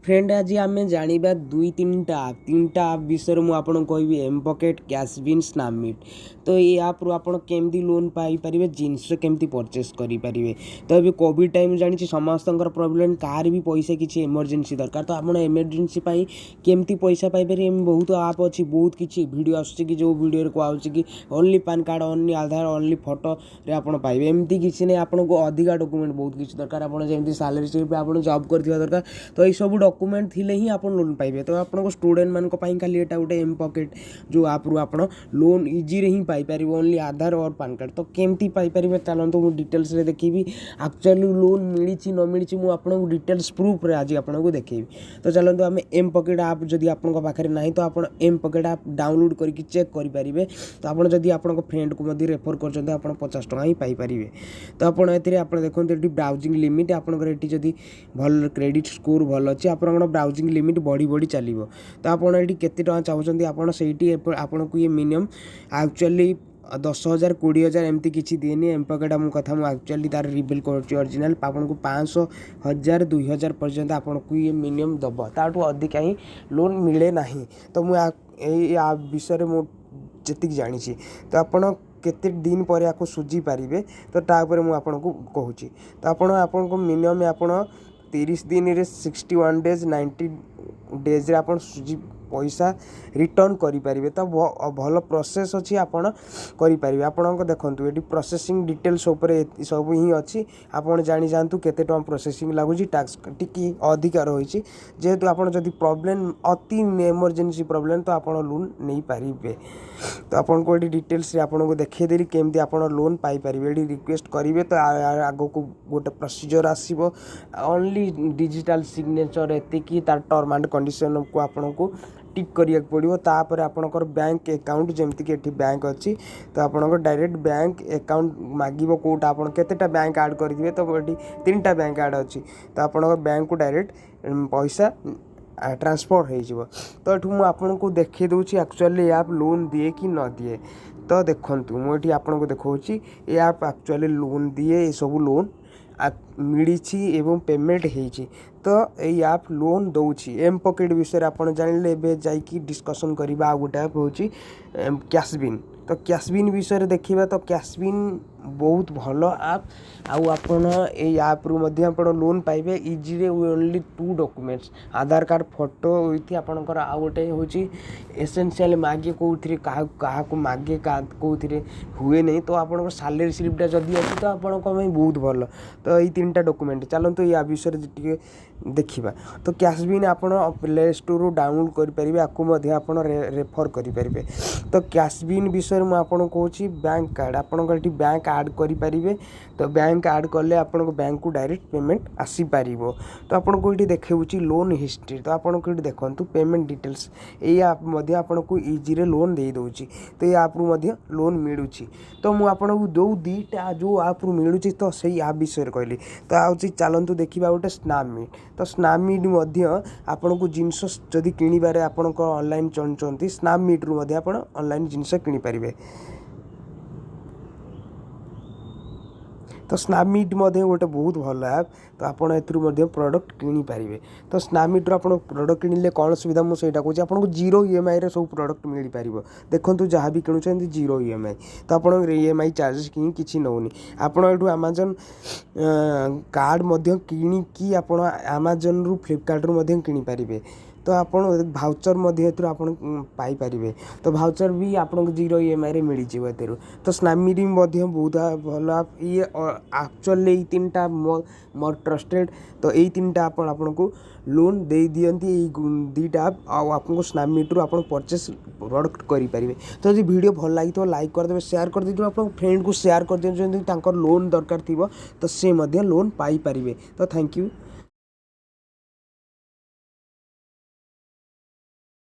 Friend, ଆଜି ଆମେ ଜାଣିବା ଦୁଇ ତିନିଟା ଆପ୍। ତିନିଟା ଆପ୍ ବିଷୟରେ ମୁଁ ଆପଣଙ୍କୁ କହିବି: ଏମ୍ ପକେଟ୍, କ୍ୟାସବିନ୍, ସ୍ନାପମିଟ୍। ତ ଏଇ ଆପ୍ରୁ ଆପଣ କେମିତି ଲୋନ୍ ପାଇପାରିବେ, ଜିନିଷ କେମିତି ପରଚେସ୍ କରିପାରିବେ। ତ ଏବେ କୋଭିଡ଼ ଟାଇମ୍ ଜାଣିଛି ସମସ୍ତଙ୍କର ପ୍ରୋବ୍ଲେମ୍, କାହାର ବି ପଇସା କିଛି ଏମର୍ଜେନ୍ସି ଦରକାର। ତ ଆପଣ ଏମର୍ଜେନ୍ସି ପାଇଁ କେମିତି ପଇସା ପାଇପାରିବେ? ଏମିତି ବହୁତ ଆପ୍ ଅଛି, ବହୁତ କିଛି ଭିଡ଼ିଓ ଆସୁଛି କି ଯେଉଁ ଭିଡ଼ିଓରେ କୁହାହେଉଛି କି ଓନ୍ଲି ପାନ୍ କାର୍ଡ଼, ଓନ୍ଲି ଆଧାର, ଓନ୍ଲି ଫଟୋରେ ଆପଣ ପାଇବେ। ଏମିତି କିଛି ନାହିଁ। ଆପଣଙ୍କୁ ଅଧିକା ଡକୁମେଣ୍ଟ ବହୁତ କିଛି ଦରକାର। ଆପଣ ଯେମିତି ସାଲେରୀ ସ୍ଲିପ୍, ଆପଣ ଜବ୍ କରିଥିବା ଦରକାର। ତ ଏଇସବୁ ଡକୁମେଣ୍ଟ ଥିଲେ ହିଁ ଆପଣ ଲୋନ୍ ପାଇବେ। ତ ଆପଣଙ୍କ ଷ୍ଟୁଡ଼େଣ୍ଟମାନଙ୍କ ପାଇଁ ଖାଲି ଏଇଟା ଗୋଟେ ଏମ୍ ପକେଟ୍, ଯେଉଁ ଆପ୍ରୁ ଆପଣ ଲୋନ୍ ଇଜିରେ ହିଁ ପାଇପାରିବେ, ଓନ୍ଲି ଆଧାର ଅର୍ ପାନ୍ କାର୍ଡ଼। ତ କେମିତି ପାଇପାରିବେ, ଚାଲନ୍ତୁ ମୁଁ ଡିଟେଲ୍ସରେ ଦେଖିବି। ଆକ୍ଚୁଆଲି ଲୋନ୍ ମିଳିଛି ନ ମିଳିଛି, ମୁଁ ଆପଣଙ୍କୁ ଡିଟେଲ୍ସ ପ୍ରୁଫ୍ରେ ଆଜି ଆପଣଙ୍କୁ ଦେଖେଇବି। ତ ଚାଲନ୍ତୁ ଆମେ ଏମ୍ ପକେଟ୍ ଆପ୍, ଯଦି ଆପଣଙ୍କ ପାଖରେ ନାହିଁ ତ ଆପଣ ଏମ୍ ପକେଟ୍ ଆପ୍ ଡାଉନଲୋଡ଼୍ କରିକି ଚେକ୍ କରିପାରିବେ। ତ ଆପଣ ଯଦି ଆପଣଙ୍କ ଫ୍ରେଣ୍ଡକୁ ମଧ୍ୟ ରେଫର୍ କରୁଛନ୍ତି, ଆପଣ 50 ଟଙ୍କା ହିଁ ପାଇପାରିବେ। ତ ଆପଣ ଏଥିରେ ଆପଣ ଦେଖନ୍ତୁ, ଏଠି ବ୍ରାଉଜିଂ ଲିମିଟ୍ ଆପଣଙ୍କର ଏଠି ଯଦି ଭଲ କ୍ରେଡ଼ିଟ୍ ସ୍କୋର୍ ଭଲ ଅଛି, ଆପଣଙ୍କର ବ୍ରାଉଜିଂ ଲିମିଟ୍ ବଢ଼ି ବଢ଼ି ଚାଲିବ। ତ ଆପଣ ଏଠି କେତେ ଟଙ୍କା ଚାହୁଁଛନ୍ତି, ଆପଣ ସେଇଠି ଆପଣଙ୍କୁ ଇଏ ମିନିମମ୍ ଆକ୍ଚୁଆଲି 10,000, 20,000 ଏମିତି କିଛି ଦିଏନି ଏମ୍ ପକେଟ୍। ମୁଁ କଥା ମୁଁ ଆକ୍ଚୁଆଲି ତା'ର ରିଭିଲ୍ କରୁଛି ଅରିଜିନାଲ୍। ଆପଣଙ୍କୁ 500, 1000, 2000 ପର୍ଯ୍ୟନ୍ତ ଆପଣଙ୍କୁ ଇଏ ମିନିମମ୍ ଦେବ। ତାଠୁ ଅଧିକା ହିଁ ଲୋନ୍ ମିଳେ ନାହିଁ। ତ ମୁଁ ଏଇ ଆପ୍ ବିଷୟରେ ମୁଁ ଯେତିକି ଜାଣିଛି। ତ ଆପଣ କେତେ ଦିନ ପରେ ୟାକୁ ସୁଝି ପାରିବେ, ତ ତା ଉପରେ ମୁଁ ଆପଣଙ୍କୁ କହୁଛି। ତ ଆପଣ ଆପଣଙ୍କୁ ମିନିମମ୍ ଆପଣ 30 ଦିନରେ, 61 ଡେଜ୍, 90 ଡେଜ୍ରେ ଆପଣ ସୁଝି ପଇସା ରିଟର୍ଣ୍ଣ କରିପାରିବେ। ତ ଭଲ ପ୍ରୋସେସ୍ ଅଛି, ଆପଣ କରିପାରିବେ। ଆପଣଙ୍କ ଦେଖନ୍ତୁ, ଏଠି ପ୍ରୋସେସିଂ ଡିଟେଲ୍ସ ଉପରେ ସବୁ ହିଁ ଅଛି। ଆପଣ ଜାଣିଯାଆନ୍ତୁ କେତେ ଟଙ୍କା ପ୍ରୋସେସିଂ ଲାଗୁଛି। ଟ୍ୟାକ୍ସ ଟିକେ ଅଧିକା ରହିଛି। ଯେହେତୁ ଆପଣ ଯଦି ପ୍ରୋବ୍ଲେମ୍, ଅତି ଏମର୍ଜେନ୍ସି ପ୍ରୋବ୍ଲେମ୍, ତ ଆପଣ ଲୋନ୍ ନେଇପାରିବେ। ତ ଆପଣଙ୍କୁ ଏଠି ଡିଟେଲ୍ସରେ ଆପଣଙ୍କୁ ଦେଖେଇଦେଲି କେମିତି ଆପଣ ଲୋନ୍ ପାଇପାରିବେ। ଏଠି ରିକ୍ୱେଷ୍ଟ କରିବେ ତ ଆଗକୁ ଗୋଟେ ପ୍ରୋସିଜର୍ ଆସିବ। ଓନ୍ଲି ଡିଜିଟାଲ୍ ସିଗ୍ନେଚର୍ ଏତିକି, ତାର ଟର୍ମ ଆଣ୍ଡ କଣ୍ଡିସନ୍କୁ ଆପଣଙ୍କୁ ଟିକ୍ କରିବାକୁ ପଡ଼ିବ। ତାପରେ ଆପଣଙ୍କର ବ୍ୟାଙ୍କ ଆକାଉଣ୍ଟ, ଯେମିତିକି ଏଠି ବ୍ୟାଙ୍କ ଅଛି, ତ ଆପଣଙ୍କ ଡାଇରେକ୍ଟ ବ୍ୟାଙ୍କ ଆକାଉଣ୍ଟ ମାଗିବ କେଉଁଟା, ଆପଣ କେତେଟା ବ୍ୟାଙ୍କ ଆଡ଼୍ କରିଥିବେ। ତ ଏଠି ତିନିଟା ବ୍ୟାଙ୍କ ଆଡ଼୍ ଅଛି, ତ ଆପଣଙ୍କ ବ୍ୟାଙ୍କକୁ ଡାଇରେକ୍ଟ ପଇସା ଟ୍ରାନ୍ସଫର୍ ହେଇଯିବ। ତ ଏଠୁ ମୁଁ ଆପଣଙ୍କୁ ଦେଖାଇ ଦେଉଛି ଆକ୍ଚୁଆଲି ଏ ଆପ୍ ଲୋନ୍ ଦିଏ କି ନ ଦିଏ। ତ ଦେଖନ୍ତୁ, ମୁଁ ଏଠି ଆପଣଙ୍କୁ ଦେଖାଉଛି, ଏ ଆପ୍ ଆକ୍ଚୁଆଲି ଲୋନ୍ ଦିଏ। ଏସବୁ ଲୋନ୍ ମିଳିଛି ଏବଂ ପେମେଣ୍ଟ ହେଇଛି। ତ ଏଇ ଆପ୍ ଲୋନ୍ ଦେଉଛି। ଏମ୍ ପକେଟ୍ ବିଷୟରେ ଆପଣ ଜାଣିଲେ। ଏବେ ଯାଇକି ଡିସ୍କସନ୍ କରିବା ଆଉ ଗୋଟେ ଆପ୍ ହେଉଛି କ୍ୟାସବିନ୍। ତ କ୍ୟାସବିନ୍ ବିଷୟରେ ଦେଖିବା। ତ କ୍ୟାସବିନ୍ ବହୁତ ଭଲ ଆପ୍ ଆଉ ଆପଣ ଏଇ ଆପ୍ରୁ ମଧ୍ୟ ଆପଣ ଲୋନ୍ ପାଇବେ ଇଜିରେ। Only two documents, Aadhaar card photo with ଆପଣଙ୍କର ଆଉ ଗୋଟେ ହେଉଛି ଏସେନ୍ସିଆଲ୍। ମାଗେ କେଉଁଥିରେ, କାହାକୁ କାହାକୁ ମାଗେ, କେଉଁଥିରେ ହୁଏ ନାହିଁ। ତ ଆପଣଙ୍କ ସାଲେରୀ ସ୍ଲିପ୍ଟା ଯଦି ଅଛି ତ ଆପଣଙ୍କ ପାଇଁ ବହୁତ ଭଲ। ତ ଏଇ ତିନିଟା ଡକୁମେଣ୍ଟ। ଚାଲନ୍ତୁ ଏଇ ଆପ୍ ବିଷୟରେ ଟିକେ ଦେଖିବା। ତ କ୍ୟାସବିନ୍ ଆପଣ ପ୍ଲେ ଷ୍ଟୋରରୁ ଡାଉନଲୋଡ଼୍ କରିପାରିବେ। ଆକୁ ମଧ୍ୟ ଆପଣ ରେଫର୍ କରିପାରିବେ। ତ କ୍ୟାସବିନ୍ ବିଷୟରେ ମୁଁ ଆପଣଙ୍କୁ କହୁଛି, ବ୍ୟାଙ୍କ କାର୍ଡ଼ ଆପଣଙ୍କ ଏଠି ବ୍ୟାଙ୍କ ଆଡ଼୍ କରିପାରିବେ। ତ ବ୍ୟାଙ୍କ ଆଡ଼୍ କଲେ ଆପଣଙ୍କ ବ୍ୟାଙ୍କକୁ ଡାଇରେକ୍ଟ ପେମେଣ୍ଟ ଆସିପାରିବ। ତ ଆପଣଙ୍କୁ ଏଠି ଦେଖାଉଛି ଲୋନ୍ ହିଷ୍ଟ୍ରି। ତ ଆପଣଙ୍କୁ ଏଠି ଦେଖନ୍ତୁ ପେମେଣ୍ଟ ଡିଟେଲ୍ସ। ଏଇ ଆପ୍ ମଧ୍ୟ ଆପଣଙ୍କୁ ଇଜିରେ ଲୋନ୍ ଦେଇଦେଉଛି। ତ ଏଇ ଆପ୍ରୁ ମଧ୍ୟ ଲୋନ୍ ମିଳୁଛି। ତ ମୁଁ ଆପଣଙ୍କୁ ଯେଉଁ ଦୁଇଟା ଯେଉଁ ଆପ୍ରୁ ମିଳୁଛି, ତ ସେଇ ଆପ୍ ବିଷୟରେ କହିଲି। ତ ହେଉଛି ଚାଲନ୍ତୁ ଦେଖିବା ଗୋଟେ ସ୍ନାପମିଟ୍। ତ ସ୍ନାପମିଟ୍ ମଧ୍ୟ ଆପଣଙ୍କୁ ଜିନିଷ ଯଦି କିଣିବାରେ ଆପଣଙ୍କ ଅନଲାଇନ୍ ଚାହୁଁଛନ୍ତି, ସ୍ନାପମିଟ୍ରୁ ମଧ୍ୟ ଆପଣ ଅନଲାଇନ୍ ଜିନିଷ କିଣିପାରିବେ। ତ ସ୍ନାପମିଟ୍ ମଧ୍ୟ ଗୋଟେ ବହୁତ ଭଲ ଆପ୍। ତ ଆପଣ ଏଥିରୁ ମଧ୍ୟ ପ୍ରଡ଼କ୍ଟ କିଣିପାରିବେ। ତ ସ୍ନାପମିଟ୍ରୁ ଆପଣ ପ୍ରଡ଼କ୍ଟ କିଣିଲେ କ'ଣ ସୁବିଧା, ମୁଁ ସେଇଟା କହୁଛି ଆପଣଙ୍କୁ। ଜିରୋ ଇଏମ୍ଆଇରେ ସବୁ ପ୍ରଡ଼କ୍ଟ ମିଳିପାରିବ। ଦେଖନ୍ତୁ, ଯାହା ବି କିଣୁଛନ୍ତି ଜିରୋ ଇଏମ୍ଆଇ। ତ ଆପଣଙ୍କର ଇଏମ୍ଆଇ ଚାର୍ଜେସ୍ ହିଁ କିଛି ନେଉନି। ଆପଣ ଏଠୁ ଆମାଜନ୍ କାର୍ଡ଼ ମଧ୍ୟ କିଣିକି ଆପଣ ଆମାଜନ୍ରୁ, ଫ୍ଲିପକାର୍ଟରୁ ମଧ୍ୟ କିଣିପାରିବେ। ତ ଆପଣ ଭାଉଚର୍ ମଧ୍ୟ ଏଥିରୁ ଆପଣ ପାଇପାରିବେ। ତ ଭାଉଚର୍ ବି ଆପଣଙ୍କୁ ଜିରୋ ଇଏମ୍ଆଇରେ ମିଳିଯିବ ଏଥିରୁ। ତ ସ୍ନାପମିଟ୍ ମଧ୍ୟ ବହୁତ ଭଲ ଆପ୍ ଇଏ। ଆକ୍ଚୁଆଲି ଏଇ ତିନିଟା ମୋର ଟ୍ରଷ୍ଟେଡ଼୍। ତ ଏଇ ତିନିଟା ଆପଣ ଆପଣଙ୍କୁ ଲୋନ୍ ଦେଇ ଦିଅନ୍ତି ଏଇ ଦୁଇଟା ଆପ୍। ଆଉ ଆପଣଙ୍କୁ ସ୍ନାପମିଟ୍ରୁ ଆପଣ ପରଚେସ୍ ପ୍ରଡ଼କ୍ଟ କରିପାରିବେ। ତ ଯଦି ଭିଡ଼ିଓ ଭଲ ଲାଗିଥିବ, ଲାଇକ୍ କରିଦେବେ, ସେୟାର କରିଦେଇଥିବେ, ଆପଣଙ୍କ ଫ୍ରେଣ୍ଡକୁ ସେୟାର କରିଦିଅନ୍ତୁ। ଯଦି ତାଙ୍କର ଲୋନ୍ ଦରକାର ଥିବ ତ ସେ ମଧ୍ୟ ଲୋନ୍ ପାଇପାରିବେ। ତ thank you.